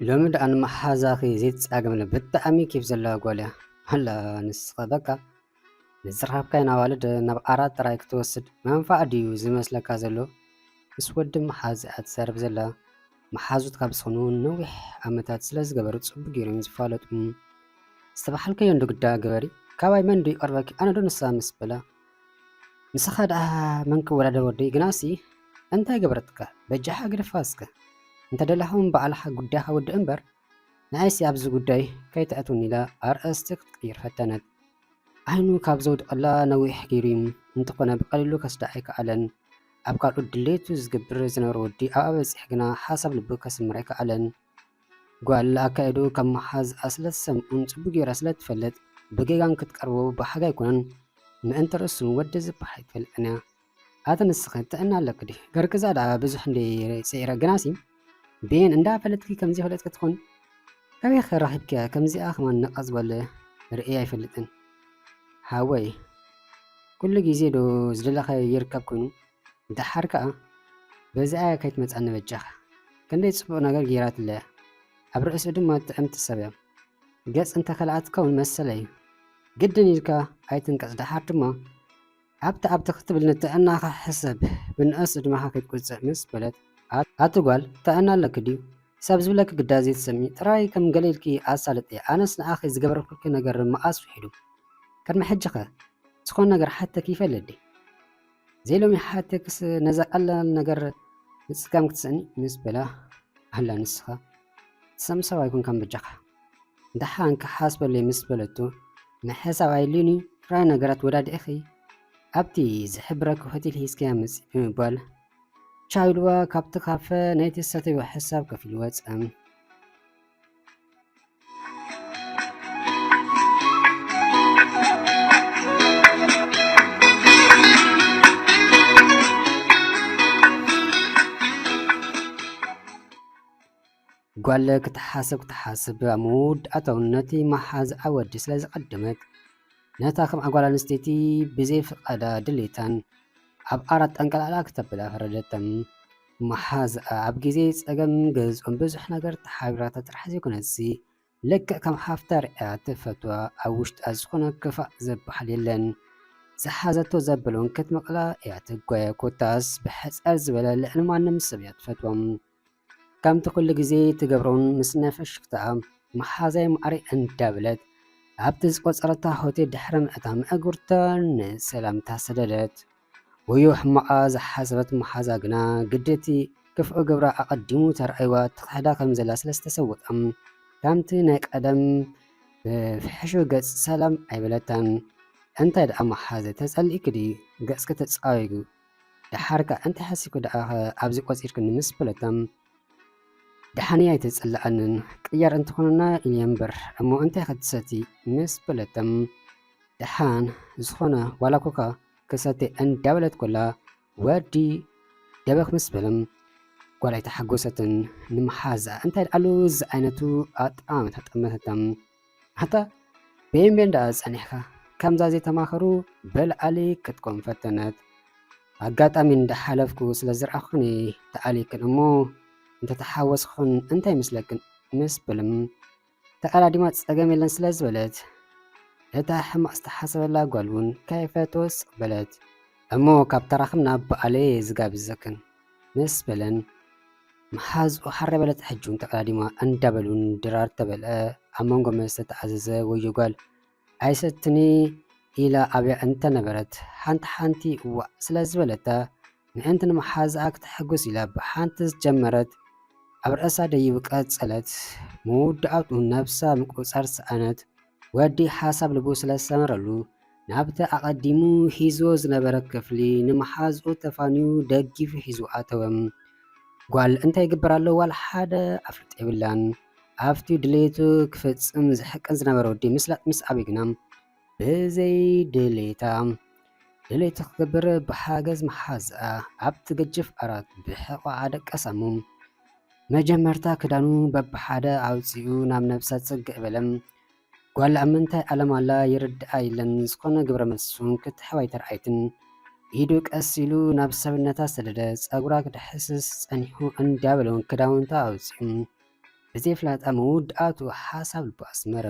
ሎሚ ደኣ ንመሓዛኺ ዘይትጻገምላ ብጣዕሚ ኬፍ ዘለዋ ጓል እያ። ኣላ ንስኻ በቃ ንዝረኸብካየን ኣዋልድ ናብ ዓራት ጥራይ ክትወስድ መንፋዕ ድዩ ዝመስለካ ዘሎ? ምስ ወዲ መሓዝኣ ትዛረብ ዘላ። መሓዙት ካብ ዝኾኑ ነዊሕ ዓመታት ስለ ዝገበሩ ጽቡቕ ገይሮም ዝፋለጡ። ዝተባሃልካዮ እንዶ ግዳ ግበሪ፣ ካባይ መን ዶ ይቐርበኪ ኣነ ዶ ንሳ ምስ በላ። ንስኻ ደኣ መን ክወዳደር ወደይ ግናሲ እንታይ ገበረትካ? በጃኻ ግደፋ እስከ። እንተ ደላኹም ባዕልኻ ጉዳይኻ ወዲ እምበር ንዓይሲ ኣብዚ ጉዳይ ከይተእትውኒ ኢላ ኣርእስቲ ክትቅይር ፈተነት። ዓይኑ ካብ ዘውድቐላ ነዊሕ ገይሩ እዩ፣ እንተኾነ ብቐሊሉ ከስዳ ኣይከኣለን። ኣብ ካልኦት ድሌቱ ዝገብር ዝነበረ ወዲ ኣብኣ በጺሕ ግና ሓሳብ ልቡ ከስምር ኣይከኣለን። ጓል ኣካይድኡ ካብ መሓዝኣ ስለ ትሰምዑን ጽቡቕ ገይራ ስለ ትፈልጥ ብጌጋን ክትቀርቦ ብሓጋ ኣይኮነን። ምእንቲ ርእሱ ወዲ ዝበሃል ኣይትፈልጥን እያ። ኣቲ ንስኺ ጥዕና ኣለኪ ድዩ? ገርክዛ ደኣ ብዙሕ እንደ ጽዒረ ግናሲ ብየን እንዳ ፈለጥኪ ከምዚ ፈለጥኪ ትኾኒ? ከመይ ከ ረኺብኪያ ከምዚኣ ከማን ነቓጽ ጓል ርእየ ኣይፈልጥን። ሓወይ ኩሉ ግዜ ዶ ዝደለኻዮ ይርከብ ኮይኑ? ደሓር ከኣ በዚኣ ከይትመጻኒ በጃኻ። ክንደይ ጽቡቕ ነገር ገይራትለያ። ኣብ ርእሲኡ ድማ ጥዕምቲ ሰብ እያ። ገጽ እንተኸልኣትካ እውን መሰለይ። ግድን ኢልካ ኣይትንቀጽ። ደሓር ድማ ኣብቲ ኣብቲ ክትብል ንጥዕናኻ ሕሰብ፣ ብንእስ ዕድመኻ ከይትቁጸዕ ምስ በለት፣ ኣት-፣ ኣቲ ጓል ጥዕና ኣለኪ ድዩ? ሰብ ዝብለኪ ግዳ ዘይትሰምዒ ጥራይ ከም ገለ ኢልኪ ኣሳልጢ። ኣነስ ንኣኺ ዝገበርኩልኪ ነገር መኣስ ውሒዱ? ቅድሚ ሕጂኸ ዝኾነ ነገር ሓተኪ ይፈልጥ ድየ? ዘይሎሚ ሓተክስ ነዛ ቀላል ነገር ምጽጋም ክትስእኒ ምስ በላ፣ ኣላ ንስኻ ትሰምሰብ ኣይኮንካን በጃኻ። ደሓን ክሓስበለይ ምስ በለቱ፣ ምሕሳብ ኣይልዩኒ ጥራይ ነገራት ወዳዲእኺ ኣብቲ ዝሕብረኪ ሆቴል ሒዝክያ ምጺ ብምባል፣ ቻው ኢልዋ ካብቲ ካፈ ናይቲ ዝሰተይዎ ሕሳብ ከፊሉ ወጸ። ጓል ክትሓስብ ክትሓስብ ኣብ መወዳእታኡ ነቲ መሓዝኣ ወዲ ስለ ዝቐደመት፣ ነታ ከምኣ ጓል ኣንስተይቲ ብዘይ ፍቓዳ ድሌታን ኣብ ዓራት ጠንቀላዕላ ክተብላ ፈረደቶም። መሓዝኣ ኣብ ግዜ ጸገም ገዝኦም ብዙሕ ነገር ተሓቢራታ ጥራሕ ዘይኮነትሲ፣ ልክዕ ከም ሓፍታ ርእያ ትፈትዋ፣ ኣብ ውሽጣ ዝኾነ ክፋእ ዝበሃል የለን። ዝሓዘቶ ዘበለ እውን ክትምቕላ እያ ትጓየ። ኮታስ ብሕጸር ዝበለ ልዕሊ ማንም ሰብ እያ ትፈትዎም። ከምቲ ኩሉ ግዜ ትገብሮን ምስ ነፈሽፍታ መሓዛይ ማዕረይ እንዳበለት ኣብቲ ዝቆጸረታ ሆቴል ድሕሪ ምእታው መእጉርታ ንሰላምታ ሰደደት። ወዮ ሕማቓ ዝሓሰበት መሓዛ ግና ግደቲ ክፍኦ ግብራ ኣቐዲሙ ተራእይዋ ትኽሕዳ ከም ዘላ ስለ ዝተሰወጣ፣ ከምቲ ናይ ቀደም ብፍሕሹ ገጽ ሰላም ኣይበለታን። እንታይ ደኣ መሓዘ ተጸሊእኪ ድዩ? ገጽኪ ተጻዊጉ። ደሓርካ እንታይ ሓሲብኪ ደኣ ኣብዚ ቆጺርክኒ? ምስ በለቶም፣ ደሓን'የ ኣይተጸልኣንን፣ ቅያር እንተኾነና ኢለ እምበር፣ እሞ እንታይ ክትሰቲ? ምስ በለቶም፣ ደሓን ዝኾነ ዋላ ኮካ ክሰቲ እንዳበለት ኮላ፣ ወዲ ደበኽ ምስ በሎም፣ ጓል ኣይተሓጎሰትን። ንመሓዛ እንታይ ደኣሉ ዝዓይነቱ ኣጠማምታ ጠመተቶም። ኣታ በየንበየን ደኣ ጸኒሕካ? ከምዛ ዘይተማኸሩ በልዓሊ ክትኮን ፈተነት። ኣጋጣሚ እንዳሓለፍኩ ስለ ዝረኣኹኒ ተኣሊክን እሞ እንተተሓወስኹን እንታይ ይመስለክን? ምስ በሎም ተቐዳዲማ ጸገም የለን ስለ ዝበለት፣ እታ ሕማቕ ዝተሓሰበላ ጓል እውን ከይፈተወት ስቕ በለት። እሞ ካብ ተራኽብና በኣለየ ዝጋብዘክን ምስ በለን፣ መሓዝኡ ሓረ በለት። ሕጂ እውን ተቐዳዲማ እንዳበሉን ድራር ተበልዐ። ኣብ መንጎ መስተ ተኣዘዘ። ወዮ ጓል ኣይሰትኒ ኢላ ኣብያ እንተነበረት፣ ሓንቲ ሓንቲ እዋእ ስለ ዝበለታ፣ ምእንቲ ንመሓዝኣ ክተሐጉስ ኢላ ብሓንቲ ዝጀመረት፣ ኣብ ርእሳ ደይቡ ቀጸለት። መወዳእትኡ ነብሳ ምቁጽጻር ሰኣነት። ወዲ ሓሳብ ልቡ ስለ ዝሰመረሉ፣ ናብቲ ኣቐዲሙ ሒዝዎ ዝነበረ ክፍሊ ንመሓዝኡ ተፋንዩ ደጊፉ ሒዝዎ ኣተወ። ጓል እንታይ ይግበር ኣሎ ዋላ ሓደ ኣፍልጦ የብላን። ኣብቲ ድሌቱ ክፍጽም ዝሕቅን ዝነበረ ወዲ ምስላጥ ምስ ኣበይ ግና፣ ብዘይ ድሌታ ድሌቱ ክገብር ብሓገዝ መሓዝኣ ኣብቲ ገጅፍ ዓራት ብሕቖኣ ደቀሳ እሞ፣ መጀመርታ ክዳኑ በብሓደ ኣውጺኡ ናብ ነብሳ ጽግዕ በለ። ጓል ኣብ ምንታይ ዓለም ኣላ ይርድኣ የለን፣ ዝኾነ ግብረ መልሲ እውን ክትህብ ኣይተርኣየትን። ኢዱ ቀስ ኢሉ ናብ ሰብነታ ሰደደ፣ ጸጉራ ክድሕስስ ጸኒሑ እንዳበለ እውን ክዳውንታ ኣውጺኡ ብዘይፍላጣ መወዳእቱ ሓሳብ ልቡ ኣስመረ።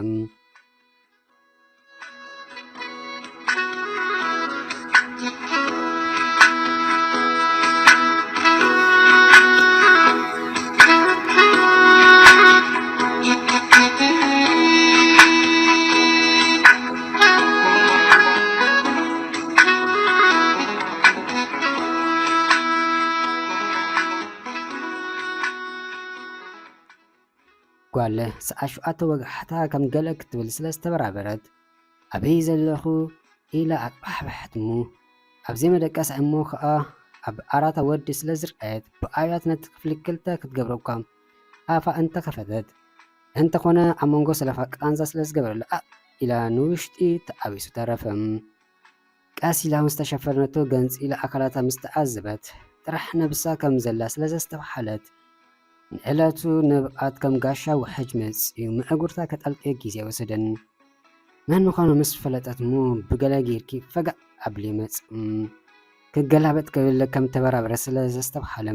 ጓል ሰዓት ሸውዓተ ወጋሕታ ከም ገለ ክትብል ስለ ዝተበራበረት፣ ኣበይ ዘለኹ ኢላ ኣጥባሕባሕት እሞ፣ ኣብ ዘይመደቀሳ እሞ ከኣ ኣብ ዓራታ ወዲ ስለ ዝረኣየት፣ ብኣብያት ነቲ ክፍሊ ክልተ ክትገብሮ እኳ ኣፋ እንተኸፈተት፣ እንተኾነ ኣብ መንጎ ሰለፋ ቃንዛ ስለ ዝገበረላ፣ ኣእ ኢላ ንውሽጢ ተዓቢሱ ተረፈ። ቀስ ኢላ ምስ ተሸፈነቶ ገንጺላ ኣካላታ ምስ ተዓዘበት፣ ጥራሕ ነብሳ ከም ዘላ ስለ ዘስተብሓለት፣ ንዕለቱ ንብኣት ከም ጋሻ ውሕጅ መጺኡ ምዕጉርታ ከጣልቅዮ ግዜ ኣይወሰደን። መን ምዃኑ ምስ ፈለጠት እሞ ብገለ ጌርኪ ፈጋእ ኣብሊ መጽ-፣ እም፣ ክገላበጥ ክብል ከም ተበራበረ ስለ ዘስተብሓለ፣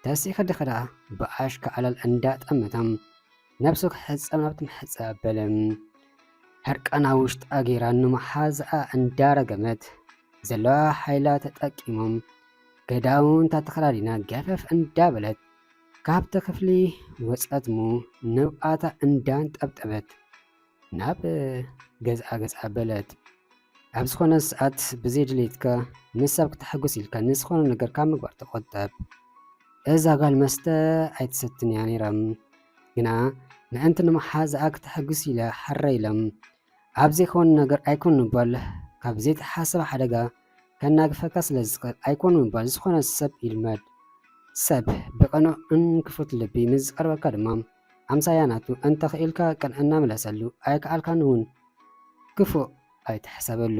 ተሲኺ ዲኺ ደኣ ብኣሽካ ኣላል እንዳጠመታ፣ ነብሱ ክሕጸብ ናብቲ መሕጸቢ ኣበለ። ሕርቃና ውሽጣ ጌራ ንመሓዛኣ እንዳረገመት፣ ዘለዋ ሓይላ ተጠቂሞም፣ ክዳውንታ ተኸዳዲና ገፈፍ እንዳበለት፣ ካብቲ ክፍሊ ወጸት እሞ ንብኣታ እንዳንጠብጠበት፣ ናብ ገዝኣ ገዝኣ ኣበለት። ኣብ ዝኾነ ሰዓት ብዘይ ድሌትካ ንሰብ ክተሐጉስ ኢልካ ንዝኾነ ነገር ካብ ምግባር ተቖጠብ። እዛ ጓል መስተ ኣይትሰትን እያ ነይራ። ግና ምእንቲ ንመሓዛኣ ክተሐጉስ ኢላ ሕረ ኢላ ኣብ ዘይኮን ነገር ኣይኮን ምባል ካብ ዘይተሓሰበ ሓደጋ ከናግፈካ ስለ ዝኽእል ኣይኮን ምባል ዝኾነ ሰብ ይልመድ። ሰብ ብቐኑዕን ክፉት ልቢ ምስ ዝቐርበካ ድማ ኣምሳያ ናቱ እንተኽኢልካ ቅንዕና ምለሰሉ፣ ኣይከኣልካን እውን ክፉእ ኣይትሕሰበሉ።